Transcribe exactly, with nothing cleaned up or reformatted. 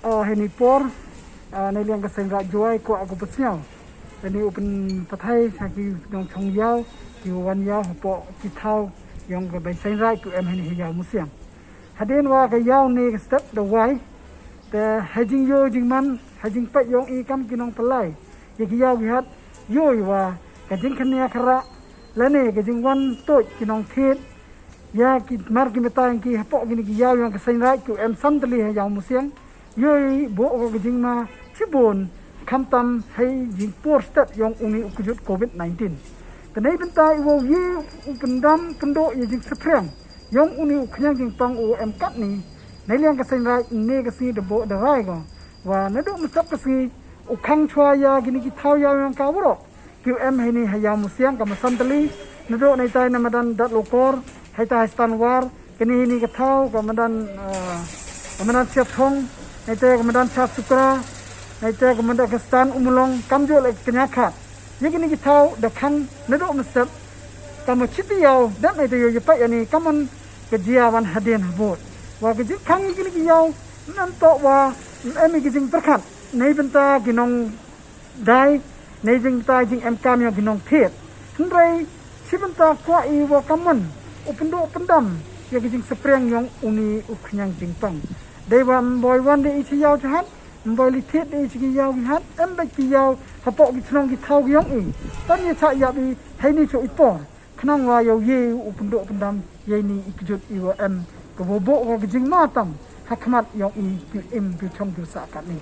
Ah, heini por, ah, neiliang ka Seiñraij Jowai kwah ko pynsñiaw. Heini u pynpathai ha ki nongchong yaw, ki wan yaw hapoh ki thaw yong ka bei Seiñraij ki em heini ha Ïawmusiang. Hadien wa ka yaw ne ka step da wai, te ha jingyoh jingman, ha jingpait yong i kam ki nongpynlai ya ki yaw ki hat, yoh i wa ka jingkhynnia kharah lane ka jingwan tuid ki nongthied ya ki mar ki mata yong ki hapoh kini ki yaw yong ka Seiñraij ki em san tylli ha Ïawmusiang. Yoh i booh ko ka jingma chibun, khamtam hei jingpur step yong uni u kjut covid nineteen. Te neibynta i wow ye u pyndam pynduh ya jingsaphriang yong uni u khñiang jingpang u em katni, neiliang ka Seiñraij ne ka sngi da booh da rai ko wa naduh mynsep ka sngi u khang chwa ya kini ki thaw yaw yong ka waroh ki em heini ha Ïawmusiang, ka Masantali, naduh neitai na madan Datlokor, heita ha Stanwar, kani heini ka thaw ka madan, ah, ka madan Siathong, neite ka madan Chasukra, neite ka madan ka Stan Umlong, kamjooh le Kñiakhat. Ya kini ki thaw da khang naduh mynsep, kam wa chiti yaw dep neite yoh ya pait yani, kamon ka jia wan hadien habud. Wa ka jingkhang ya kini ki yaw, nam toh wa em i ka jingpyrkhat neibynta ki nong dai, nei jingta jingem kam yong ki nongthied. Hynrei chibynta kwah i wa kamon u pynduh pyndam ya ki jingsaphriang yong uni u khñiang jingpang. Dei wa ym boi wan de i chi yaw chi hat, ym boi li thied de i chi ki yaw ki hat, em beit ki yaw hapoh ki chnong ki thaw ki yong i. Tan ya chah yap i heini chooh i por, khnang wa yow ye u pynduh pyndam yeini i kjut i wa em ka wa booh ka jingma tam ha khmat yong i ki im ki chong ki sah katni.